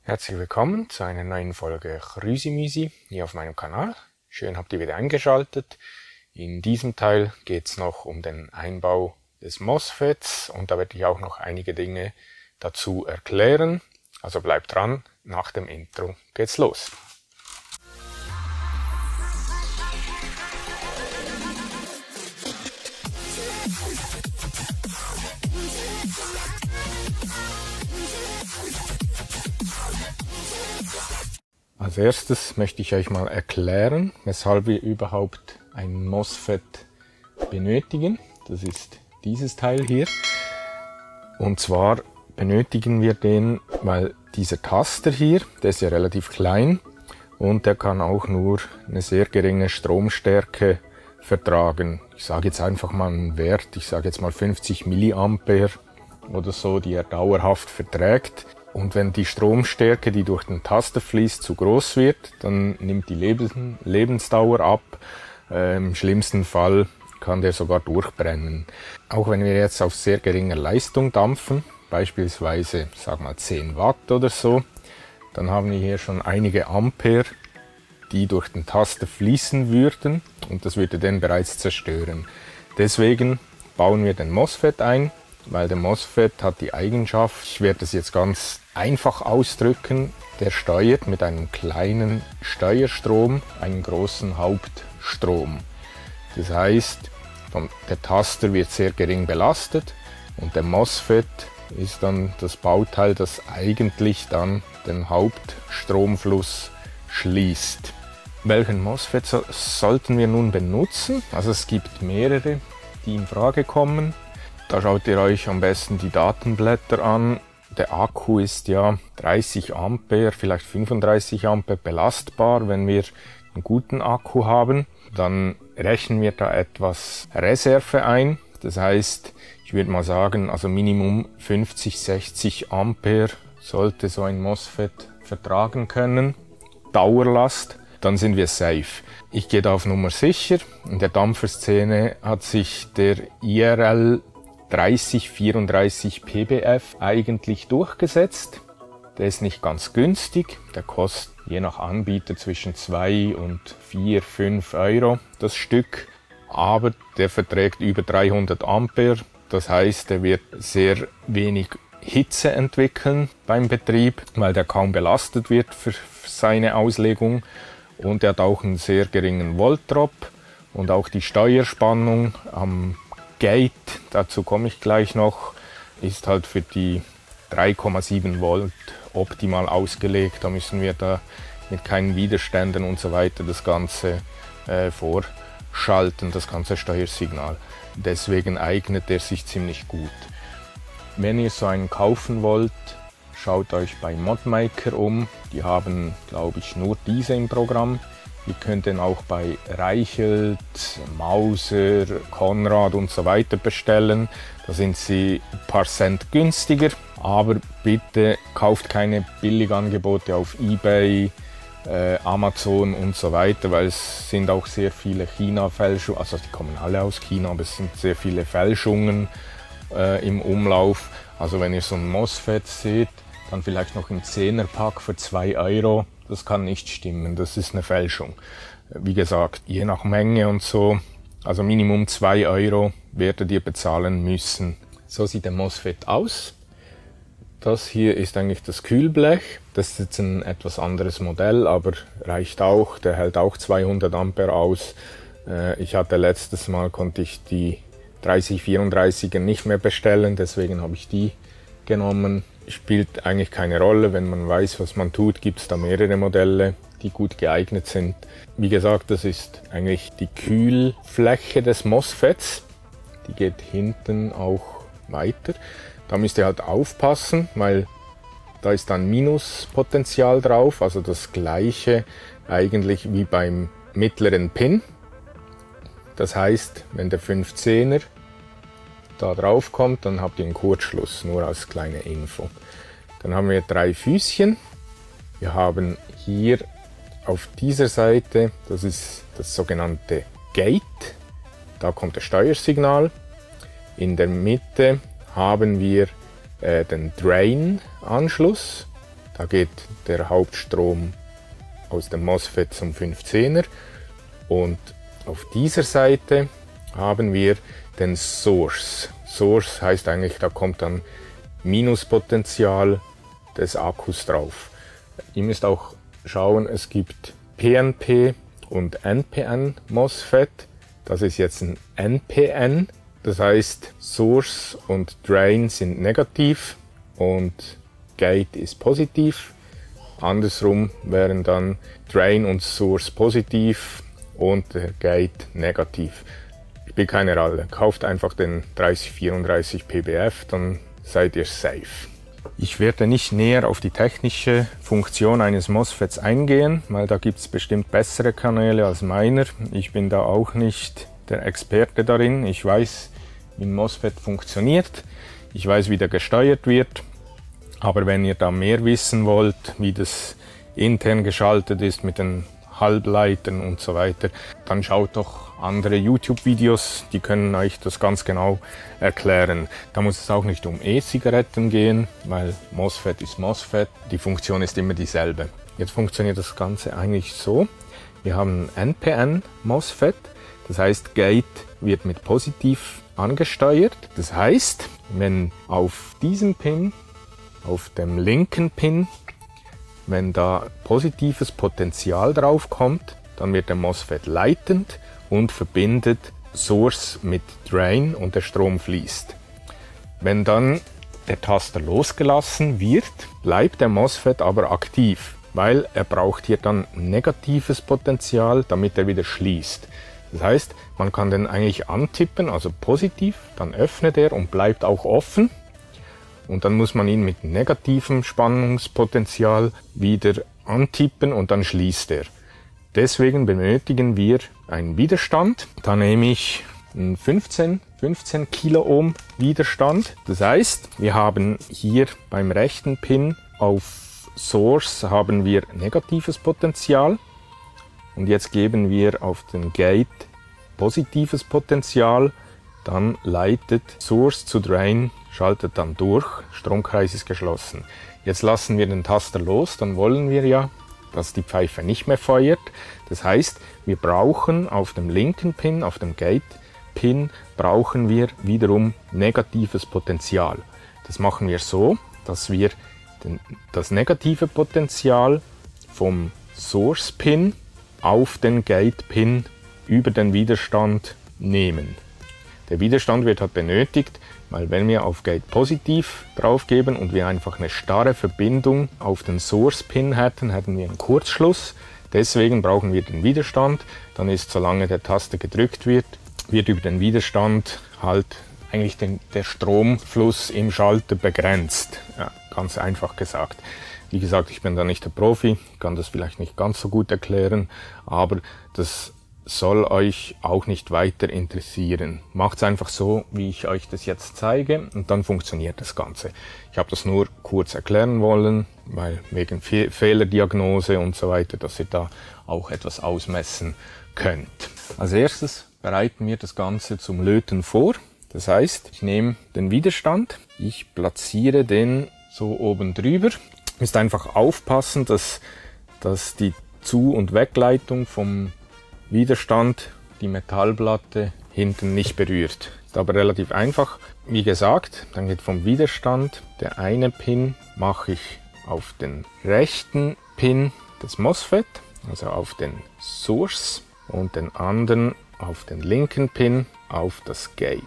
Herzlich willkommen zu einer neuen Folge Chrüsimüsi hier auf meinem Kanal. Schön habt ihr wieder eingeschaltet. In diesem Teil geht es noch um den Einbau des MOSFETs und da werde ich auch noch einige Dinge dazu erklären. Also bleibt dran, nach dem Intro geht's los. Als erstes möchte ich euch mal erklären, weshalb wir überhaupt ein MOSFET benötigen. Das ist dieses Teil hier. Und zwar benötigen wir den, weil dieser Taster hier, der ist ja relativ klein und der kann auch nur eine sehr geringe Stromstärke vertragen. Ich sage jetzt einfach mal einen Wert, ich sage jetzt mal 50 Milliampere oder so, die er dauerhaft verträgt. Und wenn die Stromstärke, die durch den Taster fließt, zu groß wird, dann nimmt die Lebensdauer ab. Im schlimmsten Fall kann der sogar durchbrennen. Auch wenn wir jetzt auf sehr geringer Leistung dampfen, beispielsweise, sag mal 10 Watt oder so, dann haben wir hier schon einige Ampere, die durch den Taster fließen würden und das würde den bereits zerstören. Deswegen bauen wir den MOSFET ein, weil der MOSFET hat die Eigenschaft, ich werde es jetzt ganz einfach ausdrücken, der steuert mit einem kleinen Steuerstrom einen großen Hauptstrom. Das heißt, der Taster wird sehr gering belastet und der MOSFET ist dann das Bauteil, das eigentlich dann den Hauptstromfluss schließt. Welchen MOSFET sollten wir nun benutzen? Also es gibt mehrere, die in Frage kommen. Da schaut ihr euch am besten die Datenblätter an. Der Akku ist ja 30 Ampere, vielleicht 35 Ampere belastbar. Wenn wir einen guten Akku haben, dann rechnen wir da etwas Reserve ein. Das heißt, ich würde mal sagen, also Minimum 50, 60 Ampere sollte so ein MOSFET vertragen können. Dauerlast, dann sind wir safe. Ich gehe da auf Nummer sicher. In der Dampferszene hat sich der IRL 3034 PBF eigentlich durchgesetzt. Der ist nicht ganz günstig, der kostet je nach Anbieter zwischen 2 und 4, 5 Euro das Stück, aber der verträgt über 300 Ampere, das heißt, er wird sehr wenig Hitze entwickeln beim Betrieb, weil der kaum belastet wird für seine Auslegung und er hat auch einen sehr geringen Voltdrop und auch die Steuerspannung am Gate, dazu komme ich gleich noch, ist halt für die 3,7 Volt optimal ausgelegt. Da müssen wir da mit keinen Widerständen und so weiter das Ganze vorschalten, das ganze Steuersignal. Deswegen eignet er sich ziemlich gut. Wenn ihr so einen kaufen wollt, schaut euch bei Modmaker um. Die haben, glaube ich, nur diese im Programm. Ihr könnt den auch bei Reichelt, Mauser, Konrad und so weiter bestellen. Da sind sie ein paar Cent günstiger. Aber bitte kauft keine Billigangebote auf eBay, Amazon und so weiter, weil es sind auch sehr viele China-Fälschungen, also die kommen alle aus China, aber es sind sehr viele Fälschungen im Umlauf. Also wenn ihr so ein MOSFET seht, dann vielleicht noch im 10er-Pack für 2 Euro. Das kann nicht stimmen, das ist eine Fälschung. Wie gesagt, je nach Menge und so, also Minimum 2 Euro werdet ihr bezahlen müssen. So sieht der MOSFET aus. Das hier ist eigentlich das Kühlblech. Das ist jetzt ein etwas anderes Modell, aber reicht auch. Der hält auch 200 Ampere aus. Ich hatte letztes Mal, konnte ich die 3034er nicht mehr bestellen, deswegen habe ich die genommen. Spielt eigentlich keine Rolle, wenn man weiß, was man tut, gibt es da mehrere Modelle, die gut geeignet sind. Wie gesagt, das ist eigentlich die Kühlfläche des MOSFETs, die geht hinten auch weiter. Da müsst ihr halt aufpassen, weil da ist dann Minuspotential drauf, also das gleiche eigentlich wie beim mittleren Pin. Das heißt, wenn der 15er da drauf kommt, dann habt ihr einen Kurzschluss, nur als kleine Info. Dann haben wir 3 Füßchen. Wir haben hier auf dieser Seite, das ist das sogenannte Gate, da kommt das Steuersignal. In der Mitte haben wir den Drain-Anschluss. Da geht der Hauptstrom aus dem MOSFET zum 510er und auf dieser Seite haben wir den Source. Source heißt eigentlich, da kommt dann Minuspotential des Akkus drauf. Ihr müsst auch schauen, es gibt PNP und NPN MOSFET. Das ist jetzt ein NPN, das heißt Source und Drain sind negativ und Gate ist positiv. Andersrum wären dann Drain und Source positiv und der Gate negativ. Spielt keine Rolle. Kauft einfach den 3034 PBF, dann seid ihr safe. Ich werde nicht näher auf die technische Funktion eines MOSFETs eingehen, weil da gibt es bestimmt bessere Kanäle als meiner. Ich bin da auch nicht der Experte darin. Ich weiß, wie ein MOSFET funktioniert. Ich weiß, wie der gesteuert wird. Aber wenn ihr da mehr wissen wollt, wie das intern geschaltet ist mit den Halbleitern und so weiter, dann schaut doch andere YouTube-Videos, die können euch das ganz genau erklären. Da muss es auch nicht um E-Zigaretten gehen, weil MOSFET ist MOSFET, die Funktion ist immer dieselbe. Jetzt funktioniert das Ganze eigentlich so, wir haben ein NPN-MOSFET, das heißt Gate wird mit positiv angesteuert. Das heißt, wenn auf diesem Pin, auf dem linken Pin, wenn da positives Potenzial drauf kommt, dann wird der MOSFET leitend und verbindet Source mit Drain und der Strom fließt. Wenn dann der Taster losgelassen wird, bleibt der MOSFET aber aktiv, weil er braucht hier dann negatives Potenzial, damit er wieder schließt. Das heißt, man kann den eigentlich antippen, also positiv, dann öffnet er und bleibt auch offen. Und dann muss man ihn mit negativem Spannungspotenzial wieder antippen und dann schließt er. Deswegen benötigen wir einen Widerstand. Da nehme ich einen 15 Kiloohm Widerstand. Das heißt, wir haben hier beim rechten Pin auf Source haben wir negatives Potenzial. Und jetzt geben wir auf den Gate positives Potenzial. Dann leitet Source zu Drain, schaltet dann durch, Stromkreis ist geschlossen. Jetzt lassen wir den Taster los, dann wollen wir ja, dass die Pfeife nicht mehr feuert. Das heißt, wir brauchen auf dem linken Pin, auf dem Gate-Pin, brauchen wir wiederum negatives Potenzial. Das machen wir so, dass wir das negative Potenzial vom Source-Pin auf den Gate-Pin über den Widerstand nehmen. Der Widerstand wird halt benötigt, weil wenn wir auf Gate positiv draufgeben und wir einfach eine starre Verbindung auf den Source-Pin hätten, hätten wir einen Kurzschluss. Deswegen brauchen wir den Widerstand. Dann ist, solange der Taste gedrückt wird, wird über den Widerstand halt eigentlich der Stromfluss im Schalter begrenzt. Ja, ganz einfach gesagt. Wie gesagt, ich bin da nicht der Profi, kann das vielleicht nicht ganz so gut erklären, aber das soll euch auch nicht weiter interessieren. Macht es einfach so, wie ich euch das jetzt zeige und dann funktioniert das Ganze. Ich habe das nur kurz erklären wollen, weil wegen Fehlerdiagnose und so weiter, dass ihr da auch etwas ausmessen könnt. Als erstes bereiten wir das Ganze zum Löten vor. Das heißt, ich nehme den Widerstand, ich platziere den so oben drüber. Ihr müsst einfach aufpassen, dass die Zu- und Wegleitung vom Widerstand die Metallplatte hinten nicht berührt. Ist aber relativ einfach. Wie gesagt, dann geht vom Widerstand der eine Pin mache ich auf den rechten Pin des MOSFET, also auf den Source, und den anderen auf den linken Pin auf das Gate.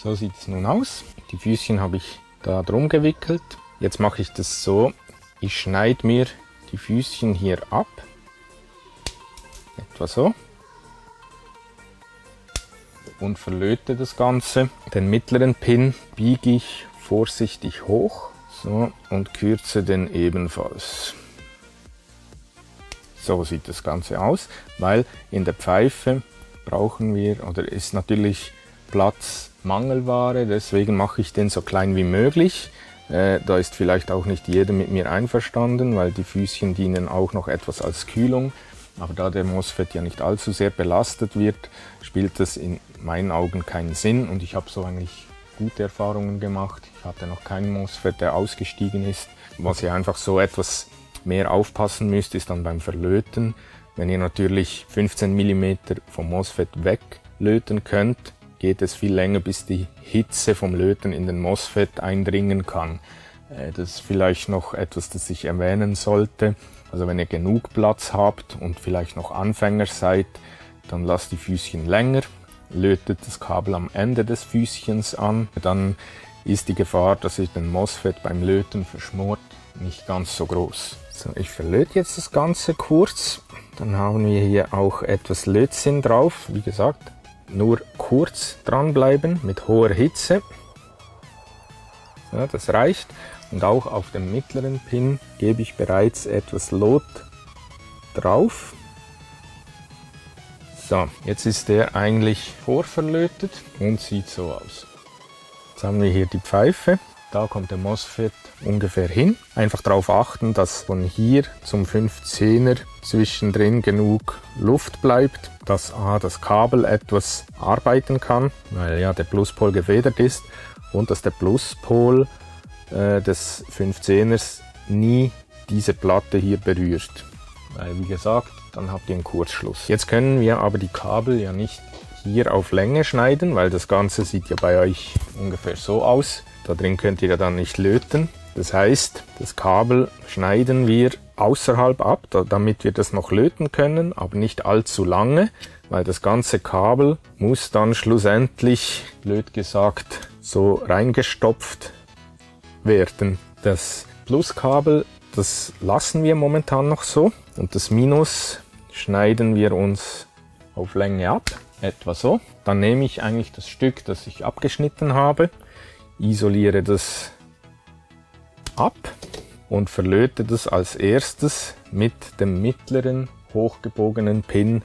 So sieht es nun aus. Die Füßchen habe ich da drum gewickelt. Jetzt mache ich das so, ich schneide mir die Füßchen hier ab, etwa so, und verlöte das Ganze. Den mittleren Pin biege ich vorsichtig hoch, so, und kürze den ebenfalls. So sieht das Ganze aus, weil in der Pfeife brauchen wir, oder ist natürlich Platz Mangelware, deswegen mache ich den so klein wie möglich. Da ist vielleicht auch nicht jeder mit mir einverstanden, weil die Füßchen dienen auch noch etwas als Kühlung. Aber da der MOSFET ja nicht allzu sehr belastet wird, spielt das in meinen Augen keinen Sinn. Und ich habe so eigentlich gute Erfahrungen gemacht. Ich hatte noch keinen MOSFET, der ausgestiegen ist. Was ja einfach so etwas mehr aufpassen müsst, ist dann beim Verlöten. Wenn ihr natürlich 15 mm vom MOSFET weglöten könnt, geht es viel länger, bis die Hitze vom Löten in den MOSFET eindringen kann. Das ist vielleicht noch etwas, das ich erwähnen sollte. Also wenn ihr genug Platz habt und vielleicht noch Anfänger seid, dann lasst die Füßchen länger, lötet das Kabel am Ende des Füßchens an. Dann ist die Gefahr, dass ihr den MOSFET beim Löten verschmort, nicht ganz so groß. So, ich verlöte jetzt das Ganze kurz. Dann haben wir hier auch etwas Lötzinn drauf. Wie gesagt, nur kurz dranbleiben mit hoher Hitze. So, das reicht. Und auch auf dem mittleren Pin gebe ich bereits etwas Lot drauf. So, jetzt ist der eigentlich vorverlötet und sieht so aus. Jetzt haben wir hier die Pfeife. Da kommt der MOSFET ungefähr hin. Einfach darauf achten, dass von hier zum 510er zwischendrin genug Luft bleibt, dass das Kabel etwas arbeiten kann, weil ja der Pluspol gefedert ist, und dass der Pluspol des 510ers nie diese Platte hier berührt. Weil wie gesagt, dann habt ihr einen Kurzschluss. Jetzt können wir aber die Kabel ja nicht hier auf Länge schneiden, weil das Ganze sieht ja bei euch ungefähr so aus. Da drin könnt ihr ja dann nicht löten. Das heißt, das Kabel schneiden wir außerhalb ab, damit wir das noch löten können, aber nicht allzu lange, weil das ganze Kabel muss dann schlussendlich, blöd gesagt, so reingestopft werden. Das Pluskabel, das lassen wir momentan noch so, und das Minus schneiden wir uns auf Länge ab, etwa so. Dann nehme ich eigentlich das Stück, das ich abgeschnitten habe, isoliere das ab und verlöte das als erstes mit dem mittleren hochgebogenen Pin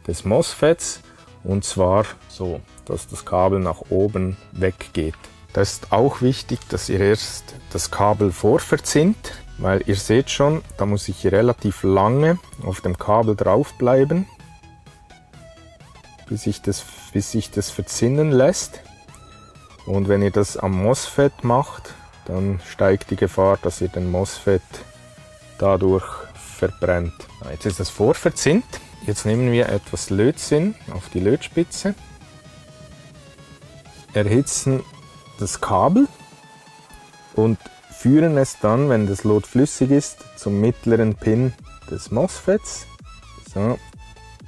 des MOSFETs, und zwar so, dass das Kabel nach oben weggeht. Das ist auch wichtig, dass ihr erst das Kabel vorverzinnt, weil ihr seht schon, da muss ich relativ lange auf dem Kabel drauf bleiben, bis sich das verzinnen lässt. Und wenn ihr das am MOSFET macht, dann steigt die Gefahr, dass ihr den MOSFET dadurch verbrennt. Jetzt ist das vorverzinnt. Jetzt nehmen wir etwas Lötzinn auf die Lötspitze, erhitzen das Kabel und führen es dann, wenn das Lot flüssig ist, zum mittleren Pin des MOSFETs. So,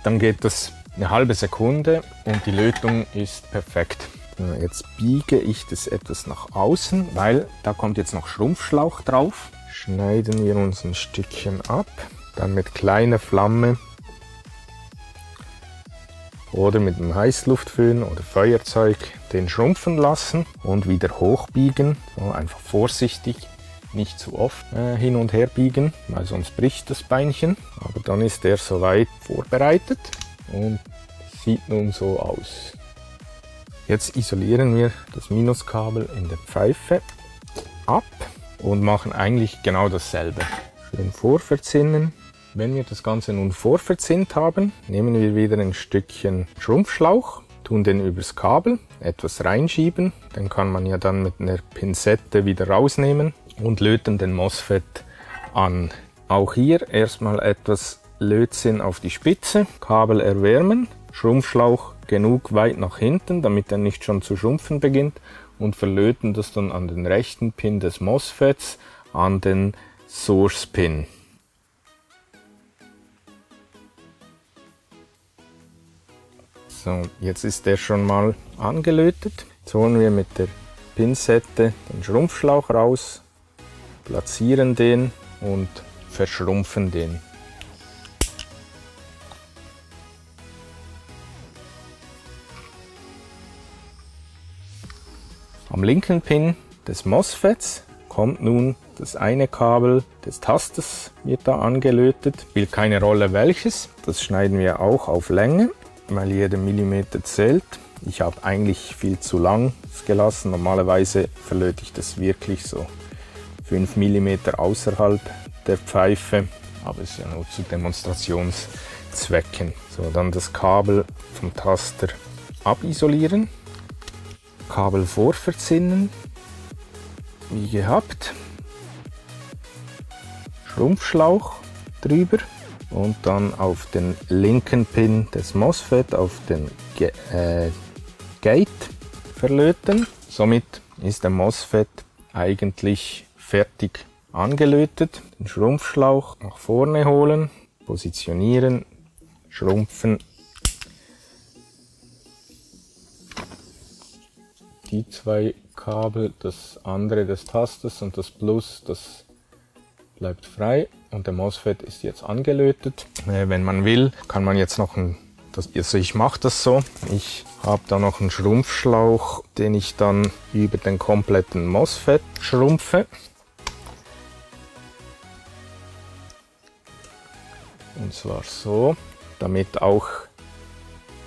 dann geht das eine halbe Sekunde und die Lötung ist perfekt. Jetzt biege ich das etwas nach außen, weil da kommt jetzt noch Schrumpfschlauch drauf. Schneiden wir uns ein Stückchen ab, dann mit kleiner Flamme oder mit einem Heißluftföhn oder Feuerzeug den schrumpfen lassen und wieder hochbiegen. So, einfach vorsichtig, nicht zu oft hin und her biegen, weil sonst bricht das Beinchen. Aber dann ist der soweit vorbereitet und sieht nun so aus. Jetzt isolieren wir das Minuskabel in der Pfeife ab und machen eigentlich genau dasselbe. Schön vorverzinnen. Wenn wir das Ganze nun vorverzinnt haben, nehmen wir wieder ein Stückchen Schrumpfschlauch, tun den übers Kabel, etwas reinschieben, den kann man ja dann mit einer Pinzette wieder rausnehmen und löten den MOSFET an. Auch hier erstmal etwas Lötzinn auf die Spitze, Kabel erwärmen, Schrumpfschlauch genug weit nach hinten, damit er nicht schon zu schrumpfen beginnt, und verlöten das dann an den rechten Pin des MOSFETs, an den Source Pin. So, jetzt ist der schon mal angelötet. Jetzt holen wir mit der Pinzette den Schrumpfschlauch raus, platzieren den und verschrumpfen den. Am linken Pin des MOSFETs kommt nun das eine Kabel des Tasters, wird da angelötet. Spielt keine Rolle welches, das schneiden wir auch auf Länge, weil jeder Millimeter zählt. Ich habe eigentlich viel zu lang gelassen, normalerweise verlöte ich das wirklich so 5 mm außerhalb der Pfeife, aber es ist ja nur zu Demonstrationszwecken. So, dann das Kabel vom Taster abisolieren. Kabel vorverzinnen, wie gehabt, Schrumpfschlauch drüber und dann auf den linken Pin des MOSFET auf den Gate verlöten. Somit ist der MOSFET eigentlich fertig angelötet. Den Schrumpfschlauch nach vorne holen, positionieren, schrumpfen. Die zwei Kabel, das andere des Tasters und das Plus, das bleibt frei und der MOSFET ist jetzt angelötet. Wenn man will, kann man jetzt noch also ich mache das so. Ich habe da noch einen Schrumpfschlauch, den ich dann über den kompletten MOSFET schrumpfe. Und zwar so, damit auch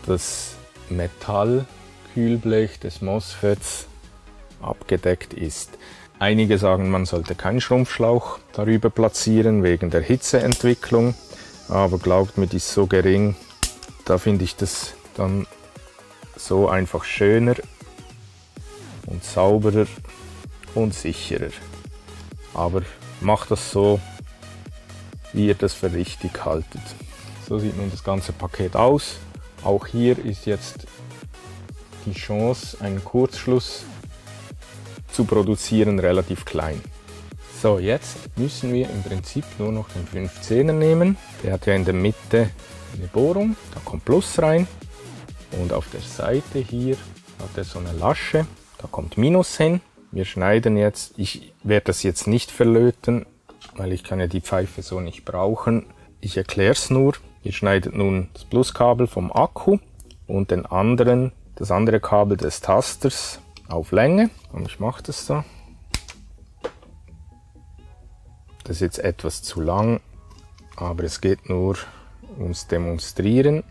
das Metallkühlblech des MOSFETs abgedeckt ist. Einige sagen, man sollte keinen Schrumpfschlauch darüber platzieren, wegen der Hitzeentwicklung. Aber glaubt mir, die ist so gering, da finde ich das dann so einfach schöner und sauberer und sicherer. Aber macht das so, wie ihr das für richtig haltet. So sieht nun das ganze Paket aus. Auch hier ist jetzt die Chance, einen Kurzschluss zu produzieren, relativ klein. So, jetzt müssen wir im Prinzip nur noch den 510er nehmen. Der hat ja in der Mitte eine Bohrung, da kommt Plus rein und auf der Seite hier hat er so eine Lasche, da kommt Minus hin. Wir schneiden jetzt, ich werde das jetzt nicht verlöten, weil ich kann ja die Pfeife so nicht brauchen. Ich erkläre es nur. Ihr schneidet nun das Pluskabel vom Akku und das andere Kabel des Tasters auf Länge. Und ich mache das so. Das ist jetzt etwas zu lang, aber es geht nur ums Demonstrieren.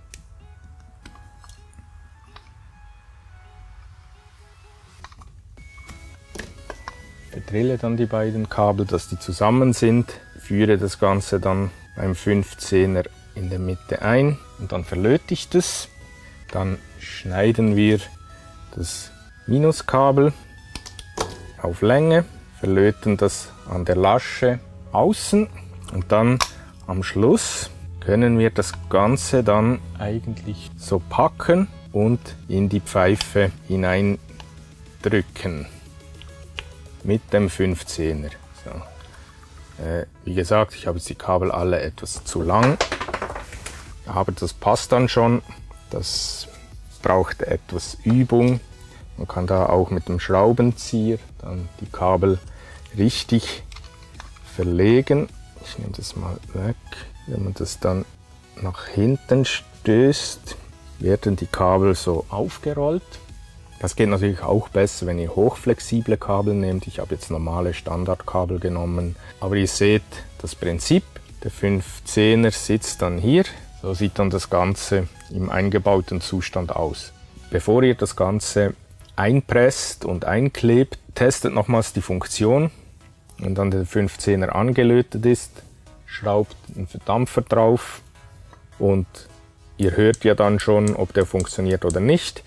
Ich verdrille dann die beiden Kabel, dass die zusammen sind, führe das Ganze dann beim 510er in der Mitte ein und dann verlöte ich das. Dann schneiden wir das Minuskabel auf Länge, verlöten das an der Lasche außen und dann am Schluss können wir das Ganze dann eigentlich so packen und in die Pfeife hineindrücken mit dem 510er. So. Wie gesagt, ich habe jetzt die Kabel alle etwas zu lang, aber das passt dann schon. Das braucht etwas Übung. Man kann da auch mit dem Schraubenzieher dann die Kabel richtig verlegen. Ich nehme das mal weg. Wenn man das dann nach hinten stößt, werden die Kabel so aufgerollt. Das geht natürlich auch besser, wenn ihr hochflexible Kabel nehmt. Ich habe jetzt normale Standardkabel genommen. Aber ihr seht das Prinzip. Der 510er sitzt dann hier. So sieht dann das Ganze im eingebauten Zustand aus. Bevor ihr das Ganze einpresst und einklebt, testet nochmals die Funktion. Wenn dann der 510er angelötet ist, schraubt einen Verdampfer drauf und ihr hört ja dann schon, ob der funktioniert oder nicht.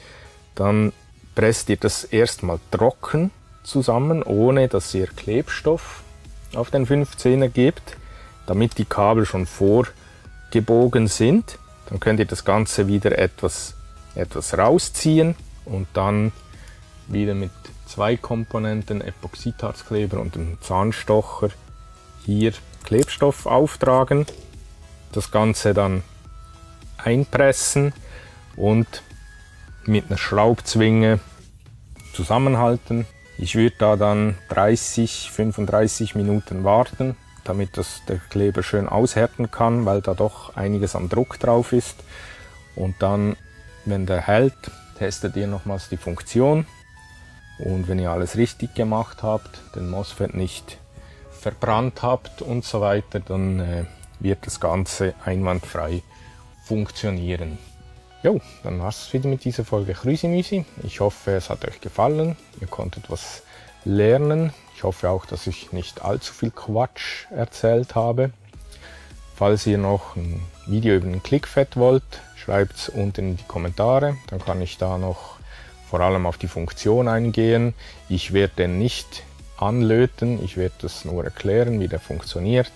Dann presst ihr das erstmal trocken zusammen, ohne dass ihr Klebstoff auf den 510er gebt, damit die Kabel schon vorgebogen sind. Dann könnt ihr das Ganze wieder etwas rausziehen und dann wieder mit zwei Komponenten, Epoxidharzkleber und dem Zahnstocher, hier Klebstoff auftragen, das Ganze dann einpressen und mit einer Schraubzwinge zusammenhalten. Ich würde da dann 35 Minuten warten, damit der Kleber schön aushärten kann, weil da doch einiges an Druck drauf ist. Und dann, wenn der hält, testet ihr nochmals die Funktion. Und wenn ihr alles richtig gemacht habt, den MOSFET nicht verbrannt habt und so weiter, dann wird das Ganze einwandfrei funktionieren. Jo, dann war es wieder mit dieser Folge Chrüsimüsi. Ich hoffe, es hat euch gefallen. Ihr konntet was lernen. Ich hoffe auch, dass ich nicht allzu viel Quatsch erzählt habe. Falls ihr noch ein Video über den ClickFET wollt, schreibt es unten in die Kommentare. Dann kann ich da noch vor allem auf die Funktion eingehen. Ich werde den nicht anlöten, ich werde das nur erklären, wie der funktioniert.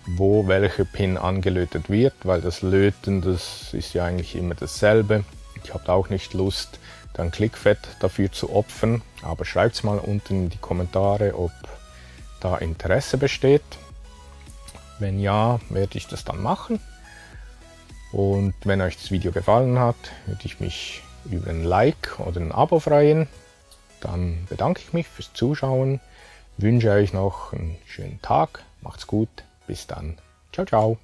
wo welcher Pin angelötet wird, weil das Löten, das ist ja eigentlich immer dasselbe. Ich habe auch nicht Lust, dann Klickfett dafür zu opfern, aber schreibt es mal unten in die Kommentare, ob da Interesse besteht. Wenn ja, werde ich das dann machen. Und wenn euch das Video gefallen hat, würde ich mich über ein Like oder ein Abo freuen. Dann bedanke ich mich fürs Zuschauen, wünsche euch noch einen schönen Tag, macht's gut, bis dann, ciao, ciao.